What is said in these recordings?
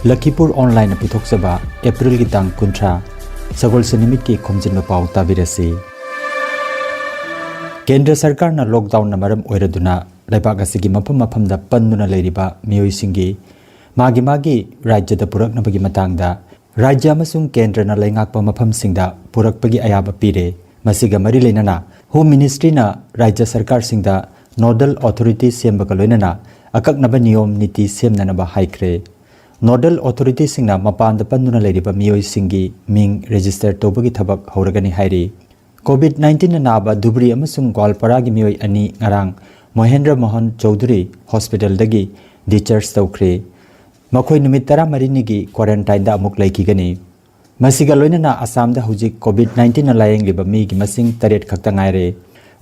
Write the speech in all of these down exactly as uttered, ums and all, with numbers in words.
ꯂꯈꯤꯄꯨꯔ ꯑꯣꯟꯂꯥꯏꯟꯅ ꯄꯨꯊꯣꯛꯆꯕ ꯑꯦꯄ꯭ꯔꯤꯜꯒꯤ ꯇꯥꯡ ꯀꯨꯟꯊ꯭ꯔꯥ, ꯁꯒꯣꯜꯁꯦꯟ ꯅꯨꯃꯤꯠꯀꯤ ꯈꯣꯝꯖꯤꯟꯕ ꯄꯥꯎ ꯇꯥꯕꯤꯔꯁꯤ꯫ ꯀꯦꯟꯗ꯭ꯔ ꯁꯔꯀꯥꯔꯅ ꯂꯣꯛꯗꯥꯎꯟꯅ ꯃꯔꯝ ꯑꯣꯏꯔꯗꯨꯅ ꯂꯩꯕꯥꯛ ꯑꯁꯤꯒꯤ ꯃꯐꯝ ꯃꯐꯝꯗ ꯄꯟꯗꯨꯅ ꯂꯩꯔꯤꯕ ꯃꯤꯑꯣꯏꯁꯤꯡꯒꯤ ꯃꯥꯒꯤ ꯃꯥꯒꯤ ꯔꯥꯖ꯭ꯌꯗ ꯄꯨꯔꯛꯅꯕꯒꯤ ꯃꯇꯥꯡꯗ ꯔꯥꯖ꯭ꯌ ꯑꯃꯁꯨꯡ ꯀꯦꯟꯗ꯭ꯔꯅ ꯂꯩꯉꯥꯛꯄ ꯃꯐꯝꯁꯤꯡꯗ ꯄꯨꯔꯛꯄꯒꯤ ꯑꯌꯥꯕ ꯄꯤꯔꯦ꯫ ꯃꯁꯤꯒ ꯃꯔꯤ ꯂꯩꯅꯅ ꯍꯣꯝ ꯃꯤꯅꯤꯁꯇ꯭ꯔꯤꯅ ꯔꯥꯖ꯭ꯌ ꯁꯔꯀꯥꯔꯁꯤꯡꯗ ꯅꯣꯗꯜ ꯑꯣꯊꯣꯔꯤꯇꯤ ꯁꯦꯝꯕꯒ ꯂꯣꯏꯅꯅ ꯑꯀꯛꯅꯕ ꯅꯤꯌꯣꯝ ꯅꯤꯇꯤ ꯁꯦꯝꯅꯅꯕ ꯍꯥꯏꯈ꯭ꯔꯦ꯫ ꯅꯣꯗꯜ ꯑꯣꯊꯣꯔꯤꯇꯤꯁꯤꯡꯅ ꯃꯄꯥꯟꯗ ꯄꯟꯗꯨꯅ ꯂꯩꯔꯤꯕ ꯃꯤꯑꯣꯏꯁꯤꯡꯒꯤ ꯃꯤꯡ ꯔꯦꯖꯤꯁꯇꯔ ꯇꯧꯕꯒꯤ ꯊꯕꯛ ꯍꯧꯔꯒꯅꯤ ꯍꯥꯏꯔꯤ꯫ ꯀꯣꯚꯤꯗ ꯅꯥꯏꯟꯇꯤꯟꯅ ꯅꯥꯕ ꯙꯨꯕ꯭ꯔꯤ ꯑꯃꯁꯨꯡ ꯒ꯭ꯋꯥꯜꯄꯥꯔꯥꯒꯤ ꯃꯤꯑꯣꯏ ꯑꯅꯤ ꯉꯔꯥꯡ ꯃꯣꯍꯦꯟꯗ꯭ꯔ ꯃꯣꯍꯟ ꯆꯧꯙꯨꯔꯤ ꯍꯣꯁꯄꯤꯇꯥꯜꯗꯒꯤ ꯗꯤꯁꯆꯥꯔꯖ ꯇꯧꯈ꯭ꯔꯦ꯫ ꯃꯈꯣꯏ ꯅꯨꯃꯤꯠ ꯇꯔꯥꯃꯔꯤꯅꯤꯒꯤ ꯀ꯭ꯋꯥꯔꯦꯟꯇꯥꯏꯟꯗ ꯑꯃꯨꯛ ꯂꯩꯈꯤꯒꯅꯤ꯫ ꯃꯁꯤꯒ ꯂꯣꯏꯅꯅ ꯑꯁꯥꯝꯗ ꯍꯧꯖꯤꯛ ꯀꯣꯚꯤꯗ ꯅꯥꯏꯟꯇꯤꯟꯅ ꯂꯥꯌꯦꯡꯂꯤꯕ ꯃꯤꯒꯤ ꯃꯁꯤꯡ ꯇꯔꯦꯠ ꯈꯛꯇ ꯉꯥꯏꯔꯦ꯫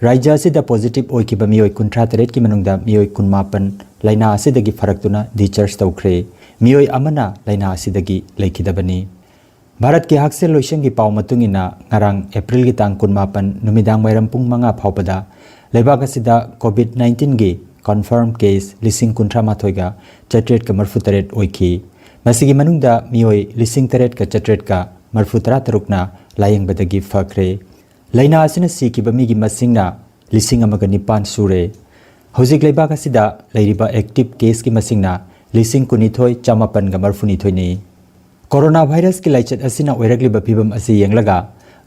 ꯔꯥꯖ꯭ꯌ ꯑꯁꯤꯗ ꯄꯣꯖꯤꯇꯤꯚ ꯑꯣꯏꯈꯤꯕ ꯃꯤꯑꯣꯏ ꯀꯨꯟꯊ꯭ꯔꯥ ꯇꯔꯦꯠꯀꯤ ꯃꯅꯨꯡꯗ ꯃꯤꯑꯣꯏ ꯀꯨꯟꯃꯥꯄꯟ ꯂꯥꯏꯅꯥ ꯑꯁꯤꯗꯒꯤ ꯐꯔꯛꯇꯨꯅ ꯗꯤꯁꯆꯥꯔꯖ ꯇꯧꯈ꯭ꯔꯦ꯫ ꯃꯤꯑꯣꯏ ꯑꯃꯅ ꯂꯥꯏꯅꯥ ꯑꯁꯤꯗꯒꯤ ꯂꯩꯈꯤꯗꯕꯅꯤ꯫ ꯚꯥꯔꯠꯀꯤ ꯍꯛꯁꯦꯜ ꯂꯣꯏꯁꯪꯒꯤ ꯄꯥꯎ ꯃꯇꯨꯡ ꯏꯟꯅ, ꯉꯔꯥꯡ ꯑꯦꯄ꯭ꯔꯤꯜꯒꯤ ꯇꯥꯡ ꯀꯨꯟꯃꯥꯄꯟ ꯅꯨꯃꯤꯗꯥꯡ ꯋꯥꯏꯔꯝ ꯄꯨꯡ ꯃꯉꯥ ꯐꯥꯎꯕꯗ ꯂꯩꯕꯥꯛ ꯑꯁꯤꯗ ꯀꯣꯚꯤꯗ ꯅꯥꯏꯟꯇꯤꯟꯒꯤ ꯀꯟꯐꯥꯔꯝ ꯀꯦꯁ ꯂꯤꯁꯤꯡ ꯀꯨꯟꯊ꯭ꯔꯥ ꯃꯥꯊꯣꯏꯒ ꯆꯥꯇ꯭ꯔꯦꯠꯀ ꯃꯔꯤꯐꯨ ꯇꯔꯦꯠ ꯑꯣꯏꯈꯤ꯫ ꯃꯁꯤꯒꯤ ꯃꯅꯨꯡꯗ ꯃꯤꯑꯣꯏ ꯂꯤꯁꯤꯡ ꯇꯔꯦꯠꯀ ꯆꯥꯇ꯭ꯔꯦꯠꯀ ꯃꯔꯤꯐꯨ ꯇꯔꯥ ꯇꯔꯨꯛꯅ ꯂꯥꯌꯦꯡꯕꯗꯒꯤ ꯐꯈ꯭ꯔꯦ꯫ ꯂꯥꯏꯅꯥ ꯑꯁꯤꯅ ꯁꯤꯈꯤꯕ ꯃꯤꯒꯤ ꯃꯁꯤꯡꯅ ꯂꯤꯁꯤꯡ ꯑꯃꯒ ꯅꯤꯄꯥꯟ ꯁꯨꯔꯦ꯫ ꯍꯧꯖꯤꯛ ꯂꯩꯕꯥꯛ ꯑꯁꯤꯗ ꯂꯩꯔꯤꯕ ꯑꯦꯛꯇꯤꯚ ꯀꯦꯁꯀꯤ ꯃꯁꯤꯡꯅ ꯂꯤꯁꯤꯡ ꯀꯨꯟꯅꯤꯊꯣꯏ ꯆꯥꯃꯥꯄꯟꯒ ꯃꯔꯤꯐꯨꯅꯤꯊꯣꯏꯅꯤ꯫ ꯀꯣꯔꯣꯅꯥ ꯚꯥꯏꯔꯁꯀꯤ ꯂꯥꯏꯆꯠ ꯑꯁꯤꯅ ꯑꯣꯏꯔꯛꯂꯤꯕ ꯐꯤꯕꯝ ꯑꯁꯤ ꯌꯦꯡꯂꯒ,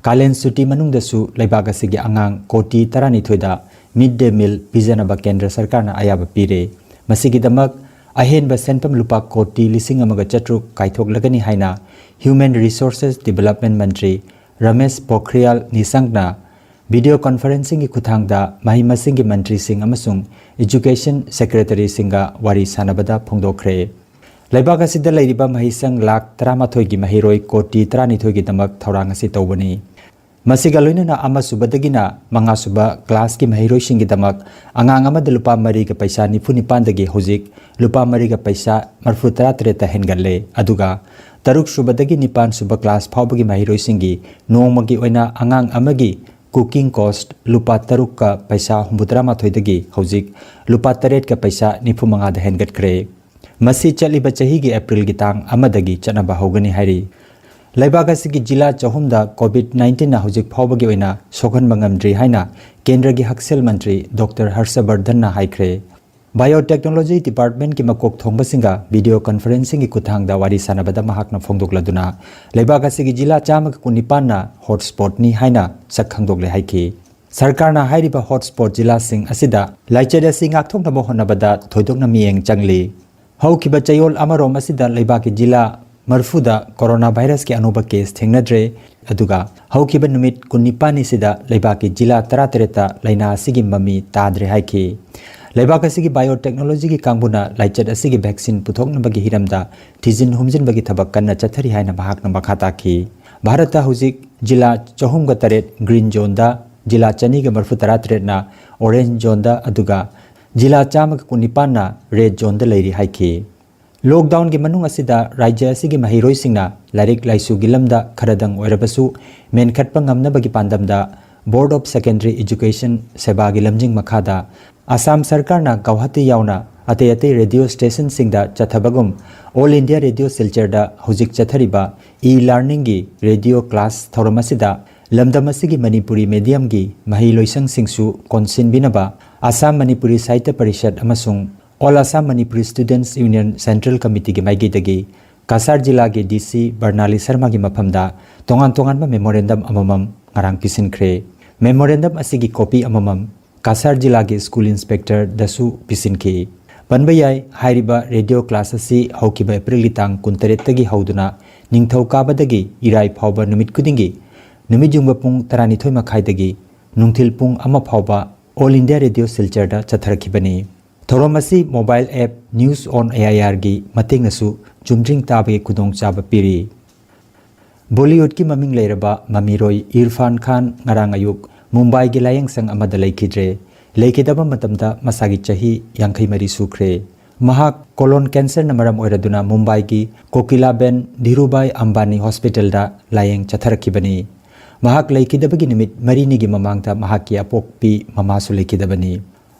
ꯀꯥꯂꯦꯟ ꯁꯨꯇꯤ ꯃꯅꯨꯡꯗꯁꯨ ꯂꯩꯕꯥꯛ ꯑꯁꯤꯒꯤ ꯑꯉꯥꯡ ꯀꯣꯇꯤ ꯇꯔꯥꯅꯤꯊꯣꯏꯗ ꯃꯤꯗ ꯗꯦ ꯃꯤꯜ ꯄꯤꯖꯅꯕ ꯀꯦꯟꯗ꯭ꯔ ꯁꯔꯀꯥꯔꯅ ꯑꯌꯥꯕ ꯄꯤꯔꯦ꯫ ꯃꯁꯤꯒꯤꯗꯃꯛ ꯑꯍꯦꯟꯕ ꯁꯦꯟꯐꯝ ꯂꯨꯄꯥ ꯀꯣꯇꯤ ꯂꯤꯁꯤꯡ ꯑꯃꯒ ꯆꯥꯇ꯭ꯔꯨꯛ ꯀꯥꯏꯊꯣꯛꯂꯒꯅꯤ ꯍꯥꯏꯅ Human Resources Development ꯃꯟꯇ꯭ꯔꯤ ꯔꯃꯦꯁ ꯄꯣꯈ꯭ꯔꯤꯌꯥꯜ ꯅꯤꯁꯪꯅ ꯚꯤꯗꯤꯑꯣ ꯀꯣꯟꯐꯔꯦꯟꯁꯤꯡꯒꯤ ꯈꯨꯠꯊꯥꯡꯗ ꯃꯍꯩ ꯃꯁꯤꯡꯒꯤ ꯃꯟꯇ꯭ꯔꯤꯁꯤꯡ ꯑꯃꯁꯨꯡ ꯏꯖꯨꯀꯦꯁꯟ ꯁꯦꯀ꯭ꯔꯦꯇꯔꯤꯁꯤꯡꯒ ꯋꯥꯔꯤ ꯁꯥꯟꯅꯕꯗ ꯐꯣꯡꯗꯣꯛꯈ꯭ꯔꯦ꯫ ꯂꯩꯕꯥꯛ ꯑꯁꯤꯗ ꯂꯩꯔꯤꯕ ꯃꯍꯩꯁꯪ ꯂꯥꯈ ꯇꯔꯥꯃꯥꯊꯣꯏꯒꯤ ꯃꯍꯩꯔꯣꯏ ꯀꯣꯇꯤ ꯇꯔꯥꯅꯤꯊꯣꯏꯒꯤꯗꯃꯛ ꯊꯧꯔꯥꯡ ꯑꯁꯤ ꯇꯧꯕꯅꯤ꯫ ꯃꯁꯤꯒ ꯂꯣꯏꯅꯅ ꯑꯃꯁꯨꯕꯗꯒꯤꯅ ꯃꯉꯥꯁꯨꯕ ꯀ꯭ꯂꯥꯁꯀꯤ ꯃꯍꯩꯔꯣꯏꯁꯤꯡꯒꯤꯗꯃꯛ ꯑꯉꯥꯡ ꯑꯃꯗ ꯂꯨꯄꯥ ꯃꯔꯤꯒ ꯄꯩꯁꯥ ꯅꯤꯐꯨ ꯅꯤꯄꯥꯟꯗꯒꯤ ꯍꯧꯖꯤꯛ ꯂꯨꯄꯥ ꯃꯔꯤꯒ ꯄꯩꯁꯥ ꯃꯔꯤꯐꯨ ꯇꯔꯥ ꯇꯔꯦꯠꯇ ꯍꯦꯟꯒꯠꯂꯦ꯫ ꯑꯗꯨꯒ ꯇꯔꯨꯛꯁꯨꯕꯗꯒꯤ ꯅꯤꯄꯥꯟꯁꯨꯕ ꯀ꯭ꯂꯥꯁ ꯐꯥꯎꯕꯒꯤ ꯃꯍꯩꯔꯣꯏꯁꯤꯡꯒꯤ ꯅꯣꯡꯃꯒꯤ ꯑꯣꯏꯅ ꯑꯉꯥꯡ ꯑꯃꯒꯤ ꯀꯨꯀꯤꯡ ꯀꯣꯁ ꯂꯨꯄꯥ ꯇꯔꯨꯛꯀ ꯄꯩꯁꯥ ꯍꯨꯝꯐꯨꯇꯔꯥ ꯃꯥꯊꯣꯏꯗꯒꯤ ꯍꯧꯖꯤꯛ ꯂꯨꯄꯥ ꯇꯔꯦꯠꯀ ꯄꯩꯁꯥ ꯅꯤꯐꯨ ꯃꯉꯥꯗ ꯍꯦꯟꯒꯠꯈ꯭ꯔꯦ꯫ ꯃꯁꯤ ꯆꯠꯂꯤꯕ ꯆꯍꯤꯒꯤ ꯑꯦꯄ꯭ꯔꯤꯜꯒꯤ ꯇꯥꯡ ꯑꯃꯗꯒꯤ ꯆꯠꯅꯕ ꯍꯧꯒꯅꯤ ꯍꯥꯏꯔꯤ꯫ ꯂꯩꯕꯥꯛ ꯑꯁꯤꯒꯤ ꯖꯤꯂꯥ ꯆꯍꯨꯝꯗ ꯀꯣꯚꯤꯗ ꯅꯥꯏꯟꯇꯤꯟꯅ ꯍꯧꯖꯤꯛ ꯐꯥꯎꯕꯒꯤ ꯑꯣꯏꯅ ꯁꯣꯛꯍꯟꯕ ꯉꯝꯗ꯭ꯔꯤ ꯍꯥꯏꯅ ꯀꯦꯟꯗ꯭ꯔꯒꯤ ꯍꯛꯁꯦꯜ ꯃꯟꯇ꯭ꯔꯤ ꯗꯣꯛꯇꯔ ꯍꯔꯁꯕꯔꯙꯟꯅ ꯍꯥꯏꯈ꯭ꯔꯦ꯫ ꯕꯥꯏꯑꯣꯇꯦꯛꯅꯣꯂꯣꯖꯤ ꯗꯤꯄꯥꯔꯠꯃꯦꯟꯠꯀꯤ ꯃꯀꯣꯛ ꯊꯣꯡꯕꯁꯤꯡꯒ ꯚꯤꯗꯤꯑꯣ ꯀꯟꯐꯔꯦꯟꯁꯤꯡꯒꯤ ꯈꯨꯠꯊꯥꯡꯗ ꯋꯥꯔꯤ ꯁꯥꯟꯅꯕꯗ ꯃꯍꯥꯛꯅ ꯐꯣꯡꯗꯣꯛꯂꯗꯨꯅ, ꯂꯩꯕꯥꯛ ꯑꯁꯤꯒꯤ ꯖꯤꯂꯥ ꯆꯥꯝꯃꯒ ꯀꯨꯟꯅꯤꯄꯥꯟꯅ ꯍꯣꯠꯁ꯭ꯄꯣꯠꯅꯤ ꯍꯥꯏꯅ ꯁꯛ ꯈꯪꯗꯣꯛꯂꯦ ꯍꯥꯏꯈꯤ꯫ ꯁꯔꯀꯥꯔꯅ ꯍꯥꯏꯔꯤꯕ ꯍꯣꯠꯁ꯭ꯄꯣꯠ ꯖꯤꯂꯥꯁꯤꯡ ꯑꯁꯤꯗ ꯂꯥꯏꯆꯠ ꯑꯁꯤ ꯉꯥꯛꯊꯣꯛꯅꯕ ꯍꯣꯠꯅꯕꯗ ꯊꯣꯏꯗꯣꯛꯅ ꯃꯤꯠꯌꯦꯡ ꯆꯪꯂꯤ꯫ ꯍꯧꯈꯤꯕ ꯆꯌꯣꯜ ꯑꯃꯔꯣꯝ ꯑꯁꯤꯗ ꯂꯩꯕꯥꯛꯀꯤ ꯖꯤꯂꯥ ꯃꯔꯐꯨꯗ ꯀꯣꯔꯣꯅꯥ ꯚꯥꯏꯔꯁꯀꯤ ꯑꯅꯧꯕ ꯀꯦꯁ ꯊꯦꯡꯅꯗ꯭ꯔꯦ꯫ ꯑꯗꯨꯒ ꯍꯧꯈꯤꯕ ꯅꯨꯃꯤꯠ ꯀꯨꯟꯅꯤꯄꯥꯟꯅꯤꯁꯤꯗ ꯂꯩꯕꯥꯛꯀꯤ ꯖꯤꯂꯥ ꯇꯔꯥꯇꯔꯦꯠꯇ ꯂꯥꯏꯅꯥ ꯑꯁꯤꯒꯤ ꯃꯃꯤ ꯇꯥꯗ꯭ꯔꯦ ꯍꯥꯏꯈꯤ꯫ ꯂꯩꯕꯥꯛ ꯑꯁꯤꯒꯤ ꯕꯥꯏꯑꯣꯇꯦꯛꯅꯣꯂꯣꯖꯤꯒꯤ ꯀꯥꯡꯕꯨꯅ ꯂꯥꯏꯆꯠ ꯑꯁꯤꯒꯤ ꯚꯦꯛꯁꯤꯟ ꯄꯨꯊꯣꯛꯅꯕꯒꯤ ꯍꯤꯔꯝꯗ ꯊꯤꯖꯤꯟ ꯍꯨꯝꯖꯤꯟꯕꯒꯤ ꯊꯕꯛ ꯀꯟꯅ ꯆꯠꯊꯔꯤ ꯍꯥꯏꯅ ꯃꯍꯥꯛꯅ ꯃꯈꯥ ꯇꯥꯈꯤ꯫ ꯚꯥꯔꯠꯇ ꯍꯧꯖꯤꯛ ꯖꯤꯂꯥ ꯆꯍꯨꯝꯒ ꯇꯔꯦꯠ ꯒ꯭ꯔꯤꯟ ꯖꯣꯟꯗ, ꯖꯤꯂꯥ ꯆꯅꯤꯒ ꯃꯔꯐꯨ ꯇꯔꯥ ꯇꯔꯦꯠꯅ ꯑꯣꯔꯦꯟꯖ ꯖꯣꯟꯗ, ꯑꯗꯨꯒ ꯖꯤꯂꯥ ꯆꯥꯝꯃꯒ ꯀꯨꯟꯅꯤꯄꯥꯟꯅ ꯔꯦꯗ ꯖꯣꯟꯗ ꯂꯩꯔꯤ ꯍꯥꯏꯈꯤ꯫ ꯂꯣꯛꯗꯥꯎꯟꯒꯤ ꯃꯅꯨꯡ ꯑꯁꯤꯗ ꯔꯥꯖ꯭ꯌ ꯑꯁꯤꯒꯤ ꯃꯍꯩꯔꯣꯏꯁꯤꯡꯅ ꯂꯥꯏꯔꯤꯛ ꯂꯥꯏꯁꯨꯒꯤ ꯂꯝꯗ ꯈꯔꯗꯪ ꯑꯣꯏꯔꯕꯁꯨ ꯃꯦꯟꯈꯠꯄ ꯉꯝꯅꯕꯒꯤ ꯄꯥꯟꯗꯝꯗ Board of Secondary Education, ꯁꯦꯕꯥꯒꯤ ꯂꯝꯖꯤꯡ ꯃꯈꯥꯗ ꯑꯁꯥꯝ ꯁꯔꯀꯥꯔꯅ ꯒꯧꯍꯥꯇꯤ ꯌꯥꯎꯅ ꯑꯇꯩ ꯑꯇꯩ ꯔꯦꯗꯤꯑꯣ ꯁ꯭ꯇꯦꯁꯟꯁꯤꯡꯗ ꯆꯠꯊꯕꯒꯨꯝ All India Radio Silchar ꯗ ꯍꯧꯖꯤꯛ ꯆꯠꯊꯔꯤꯕ e-learning ꯒꯤ ꯔꯦꯗꯤꯑꯣ ꯀ꯭ꯂꯥꯁ ꯊꯧꯔꯝ ꯑꯁꯤꯗ ꯂꯝꯗꯝ ꯑꯁꯤꯒꯤ ꯃꯅꯤꯄꯨꯔꯤ medium ꯒꯤ ꯃꯍꯩ ꯂꯣꯏꯁꯪꯁꯤꯡꯁꯨ ꯀꯣꯟꯁꯤꯟꯕꯤꯅꯕ ꯑꯁꯥꯝ ꯃꯅꯤꯄꯨꯔꯤ ꯁꯥꯍꯤꯇ꯭ꯌ ꯄꯔꯤꯁꯠ ꯑꯃꯁꯨꯡ All Assam Manipuri Students Union Central Committee ꯒꯤ ꯃꯥꯏꯀꯩꯗꯒꯤ ꯀꯁꯥꯔ ꯖꯤꯂꯥꯒꯤ D C ꯕꯔꯅꯥꯂꯤ ꯁꯔꯃꯥꯒꯤ ꯃꯐꯝꯗ ꯇꯣꯉꯥꯟ ꯇꯣꯉꯥꯟꯕ memorandum ꯑꯃꯃꯝ ꯉꯔꯥꯡ ꯄꯤꯁꯤꯟꯈ꯭ꯔꯦ꯫ Memorandum ꯑꯁꯤꯒꯤ copy ꯑꯃꯃꯝ ꯀꯁꯥꯔ ꯖꯤꯂꯥꯒꯤ school inspector ꯗꯁꯨ ꯄꯤꯁꯤꯟꯈꯤ꯫ ꯄꯟꯕ ꯌꯥꯏ, ꯍꯥꯏꯔꯤꯕ ꯔꯦꯗꯤꯑꯣ ꯀ꯭ꯂꯥꯁ ꯑꯁꯤ ꯍꯧꯈꯤꯕ ꯑꯦꯄ꯭ꯔꯤꯜꯒꯤ ꯇꯥꯡ ꯀꯨꯟꯇꯔꯦꯠꯇꯒꯤ ꯍꯧꯗꯨꯅ ꯅꯤꯡꯊꯧꯀꯥꯕꯗꯒꯤ ꯏꯔꯥꯏ ꯐꯥꯎꯕ ꯅꯨꯃꯤꯠ ꯈꯨꯗꯤꯡꯒꯤ ꯅꯨꯃꯤꯠ ꯌꯨꯡꯕ ꯄꯨꯡ ꯇꯔꯥꯅꯤꯊꯣꯏ ꯃꯈꯥꯏꯗꯒꯤ ꯅꯨꯡꯊꯤꯜ ꯄꯨꯡ ꯑꯃ ꯐꯥꯎꯕ All India Radio Silchar ꯗ ꯆꯠꯊꯔꯛꯈꯤꯕꯅꯤ꯫ ꯊꯧꯔꯝ ꯑꯁꯤ mobile app News on A I R ꯒꯤ ꯃꯇꯦꯡꯅꯁꯨ ꯆꯨꯝꯗ꯭ꯔꯤꯡ ꯇꯥꯕꯒꯤ ꯈꯨꯗꯣꯡꯆꯥꯕ ꯄꯤꯔꯤ꯫ ꯕꯣꯂꯤꯋꯨꯗꯀꯤ ꯃꯃꯤꯡ ꯂꯩꯔꯕ ꯃꯃꯤꯔꯣꯏ ꯏꯔꯐꯥꯟ ꯈꯥꯟ ꯉꯔꯥꯡ ꯑꯌꯨꯛ ꯃꯨꯝꯕꯥꯏꯒꯤ ꯂꯥꯌꯦꯡꯁꯪ ꯑꯃꯗ ꯂꯩꯈꯤꯗ꯭ꯔꯦ꯫ ꯂꯩꯈꯤꯗꯕ ꯃꯇꯝꯗ ꯃꯁꯥꯒꯤ ꯆꯍꯤ ꯌꯥꯡꯈꯩ ꯃꯔꯤ ꯁꯨꯈ꯭ꯔꯦ꯫ ꯃꯍꯥꯛ colon cancer ꯅ ꯃꯔꯝ ꯑꯣꯏꯔꯗꯨꯅ ꯃꯨꯝꯕꯥꯏꯒꯤ ꯀꯣꯀꯤꯂꯥꯕꯦꯟ ꯙꯤꯔꯨꯚꯥꯏ ꯑꯝꯕꯥꯅꯤ hospital ꯗ ꯂꯥꯌꯦꯡ ꯆꯠꯊꯔꯛꯈꯤꯕꯅꯤ꯫ ꯃꯍꯥꯛ ꯂꯩꯈꯤꯗꯕꯒꯤ ꯅꯨꯃꯤꯠ ꯃꯔꯤꯅꯤꯒꯤ ꯃꯃꯥꯡꯗ ꯃꯍꯥꯛꯀꯤ ꯑꯄꯣꯛꯄꯤ ꯃꯃꯥꯁꯨ ꯂꯩꯈꯤꯗꯕꯅꯤ꯫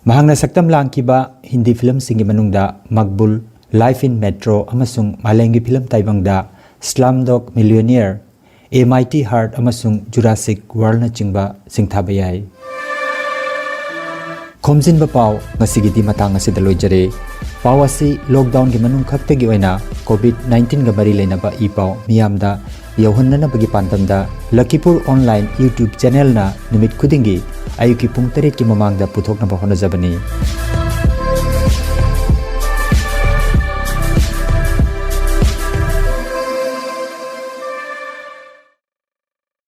ꯃꯍꯥꯛꯅ ꯁꯛꯇꯝ ꯂꯥꯡꯈꯤꯕ ꯍꯤꯟꯗꯤ ꯐꯤꯂꯝꯁꯤꯡꯒꯤ ꯃꯅꯨꯡꯗ ꯃꯛꯕꯨꯜ, Life in Metro ꯑꯃꯁꯨꯡ ꯃꯥꯂꯦꯝꯒꯤ ꯐꯤꯂꯝ ꯇꯥꯏꯕꯪꯗ Slumdog Millionaire, A Mighty Heart ꯑꯃꯁꯨꯡ Jurassic Worldꯅꯆꯤꯡꯕ ꯁꯤꯡꯊꯥꯕ ꯌꯥꯏ꯫ ꯈꯣꯝꯖꯤꯟꯕ ꯄꯥꯎ ꯉꯁꯤꯒꯤꯗꯤ ꯃꯇꯥꯡ ꯑꯁꯤꯗ ꯂꯣꯏꯖꯔꯦ꯫ ꯄꯥꯎ ꯑꯁꯤ lockdownꯒꯤ ꯃꯅꯨꯡ ꯈꯛꯇꯒꯤ ꯑꯣꯏꯅ COVID nineteenꯒ ꯃꯔꯤ ꯂꯩꯅꯕ ꯏ ꯄꯥꯎ ꯃꯤꯌꯥꯝꯗ ꯌꯧꯍꯟꯅꯅꯕꯒꯤ ꯄꯥꯟꯗꯝꯗ ꯂꯈꯤꯄꯨꯔ online YouTube channelꯅ ꯅꯨꯃꯤꯠ ꯈꯨꯗꯤꯡꯒꯤ ꯑꯌꯨꯛꯀꯤ ꯄꯨꯡ ꯇꯔꯦꯠꯀꯤ ꯃꯃꯥꯡꯗ ꯄꯨꯊꯣꯛꯅꯕ ꯍꯣꯠꯅꯖꯕꯅꯤ꯫